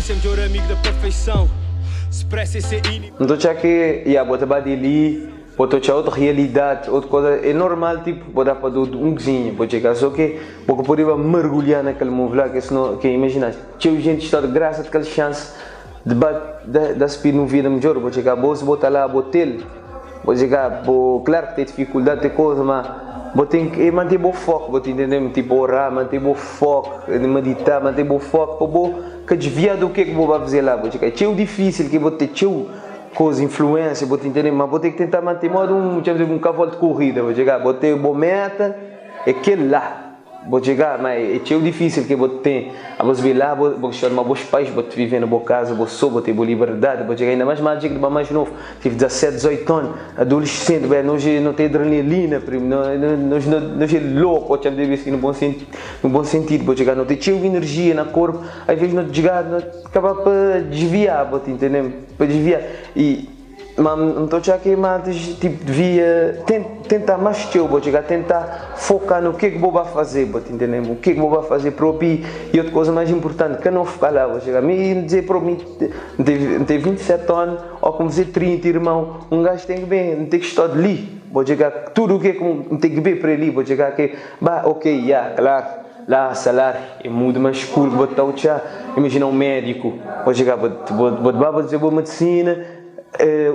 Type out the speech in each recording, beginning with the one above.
Paciência é melhor amigo da perfeição Se pressa é ser inimigo. N ta atxa ke ya bo ta ba di li bo ta atxa otu realidade, otu koza. É normal tipo bo da pa dodu un kuzinha bo txeka so ke bo ka pode ba mergulha na kel move la ke sino ke imajina txeu jenti sta di grasa di kel xansi di ba da da spid un vida midjor bo txeka bo si bo ta la bo tel bo txeka bo klaru ki ten difikuldadi ten koza ma bo ten ki mante bo foku bo ta intende tipo ora mante bo foku medita mante bo foku pa bo ka desvia do ke ki bo ba faze la bo txeka é txeu difisil ke bo ten txeu koza influensia bo ta intende ma bo ten ki tenta mante moda un txeu un kavalo di korida bo txeka bo ten bo meta é kel la. Bo txega, ma é txeu difísil ke bo ten. Abos bai la, bo bo txoma ma bos pais, bo ta vive na bo kaza, bo so, bo ten bo liberdadi, bo txega inda más más dja ki bo más novu, tive 17, 18 anu, adolesenti, bai nos no ten adrenalina primo, no no nos nos é loko, txeu di bes no bon sentidu, no bon sentidu, bo txega no ten txeu enerjia na korpu, às ves no txega no kaba pa desvia, bo ta intende? Pa desvia i. Ma N ta odja ki ma antis tipo devia tenta mas txeu bo txiga tenta foka no ke ki bo ba faze bo ta intende o ke ki bo ba faze propi i otu koza mas inpurtanti ka no foka la bo txiga mi N dze propi mi N ten 27 anu o ku N faze 30 irmau un gaju ten ki ben N ten ki stod li bo txiga tudu ke ki N ten ki ben pra li bo txiga ke ba ok ya klaru la salariu e mudu mas kul ki bo ta odja imajina un mediku bo txiga bo bo ba bo dze bo medisina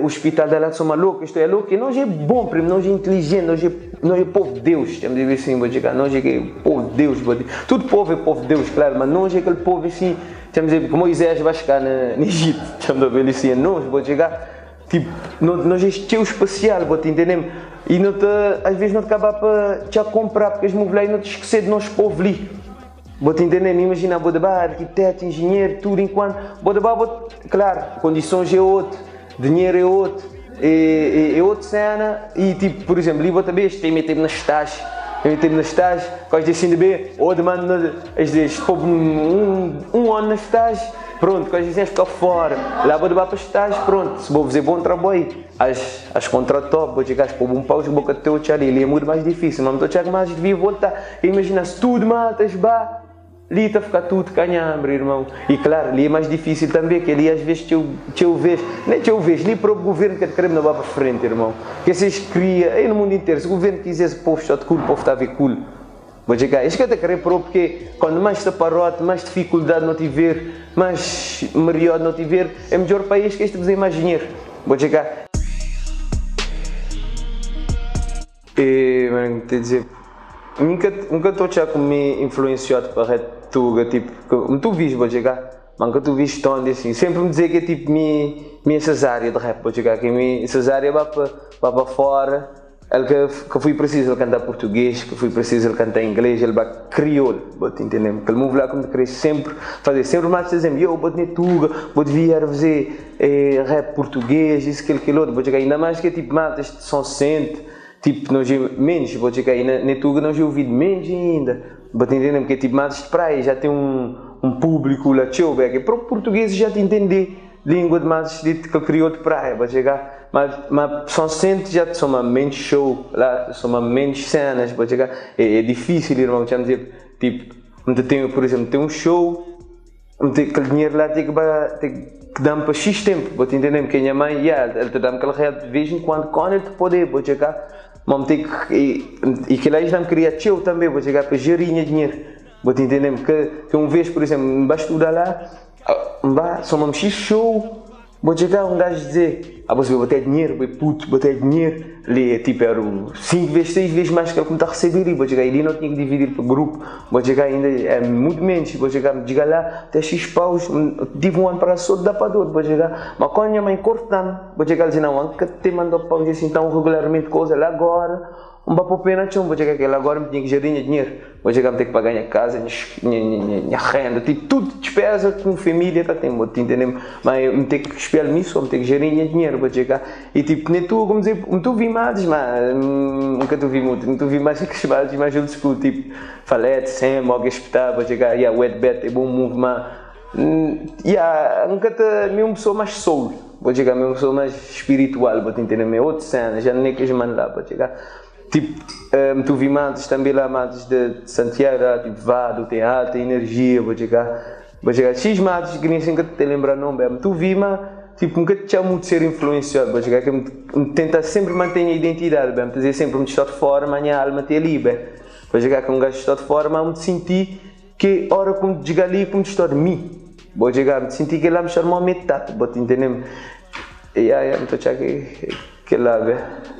Hospital da lá são maluco, isto é louco, nós é bom primo, nós é inteligente, nós é, nós é povo de Deus, temos de ver assim, vou chegar, nós é que é povo de Deus, vou dizer, tudo povo é povo de Deus, claro, mas nós é aquele povo assim, temos de ver, que Moisés vai chegar no, no Egito, temos de ver assim, nós, vou chegar, tipo, nós, nós é teu especial, vou te entender, e não te, às vezes não te acaba para te comprar, porque as mulheres não te esquecer de nós povo ali. Bo ta intende-m? Imajina, bo ta ba arkitetu, injinheru, tudu enkuantu bo ta ba, bo, klaru, kondisons é otu, dinheru é otu, é, é, é otu séna i tipu, pur izénplu, li bo ta ba es ta mete-bu na stájiu, ta mete-bu na stájiu, kóz di asin di be, ô di manda na, es es pô-bu un, un anu na stájiu, prontu, kóz di asin es fika fóra, la bo ta ba pa stájiu, prontu, si bo faze bon trabói. As as kontra-top, bo txiga as pobu un paus bo ka te otxa li, li é mutu más difísil, ma N ta otxa ki más devia volta. Imajina si tudu maltas ba li ta fika tudu kanhanbri, irmon. I klaru, li é más difísil tanbe, ke li as ves txeu txeu ves, ne txeu ves, li propi guvernu ka ta kreba no ba pa frenti, irmon. Ke si es kria, ei no mundu interu, si guvernu kizes povu xot kul, povu ta ve kul. Bo txiga, es ka ta kre propi ke kondu más sta parote, más difikuldadi no tiver, más merior no tiver, é midjor pa es ke es ta faze más dinheru. Bo txiga. E man ta dizer, mi ka N ka ta otxa ku mi influensiod pa rap tuga tipo, N ta ovis bo txiga, ma N ka ta ovis tonte asin. Sempre N dizer ke tipo mi mi é cesária de rap bo txiga, ke mi cesária ba pa ba pa fora. El ka ka fui presizu el kantá purtugês, ka fui presizu el kantá inglês, el ba kriol, bo ta intendê-m? Kel move la ku N ta krê senpri fazê. Senpri más ta dizê-m, yo, bo tinha tuga, bo devia era fazê rap purtugês, isu, kel, kel otu. Bo txeka inda más ke tipo maltas di Sonsente, tipo nos é menos, bo txeka inda ne tuga nos é ouvidu menos inda, bo ta intendê-m? Ke tipo maltas di praia já ten un un públiku la txeu, be ke própi purtugês já ta intendê. Língua de mais de kel kriol de praia ba txega ma ma Soncente já soma menos show lá soma menos cenas ba txega é, é difícil irmão txam dizer tipo N ta tem por exemplo tem um show N tem kel dinheiro lá tem que ba tem que dam pa x tempo bo ta entendem porque nha mãe yeah el ta dam kel rap de vez em quando quando el ta poder bo txega ma N tem que e, e kel lá dam kria txeu também bo txega pa gerir nha dinheiro bo ta entendem que que um vez por exemplo N ba estuda lá N ba soma-m xis show, bo txega un gajo dze, abo sabe bo ten dinheru, bo é puto, bo ten dinheru, li é tipo era 5 vezes, 6 vezes mais kel ki N ta resebe li, bo txega li no tinha ki dividi pa grupo, bo txega ainda é mutu menos, bo txega txega la ten xis paus, N tive un ano para so da pa dodu, bo txega, ma quando nha mãe korta-m, bo txega el dze nau, N ka te manda paus asin tão regularmente koza la agora. N ba pô pé na txon, bo txega kel agora N tinha ki gerir nha dinheru, bo txega N ten ki paga nha kaza, nha renda, ti tudu dispeza ki un familia ta ten, bo ta intende? Ma N ten ki spial mi so, N ten ki gerir nha dinheru, bo txega i tipo ne tudu komu dizer, N ta uvi más, ma N ka ta uvi mutu, N ta uvi más kes más más old school, tipo Falete, Sam, Moga Espetá, bo txega, ya Wet Bet é bom move, ma ya N ka ta, mi é un pesoa más soul. Bo txiga mi un pessoa mais spiritual, bo ta intende mi é otu cena, já nem kes mano lá, bo txiga tipo um, tu vi mantis tambi lá, mantis de Santiago lá, tipo Vado tem alta energia, bo txiga. Bo txiga X matos ki nin sin ka ta lembra nome bem. Tu vi ma tipo nka txa mutu ser influenciado. Bo txiga ki n tenta sempre mantém nha identidade bem. Ta dizer sempre m sta de fora ma nha alma te ali bem. Bo txiga ki um gajo sta de fora ma m sinti ki ora ku m txiga ali ku m sta de mi. Bo txiga m sinti ki la m sta mo metade. Bo ta entendem? Ya ya m ta txa ki kela bem.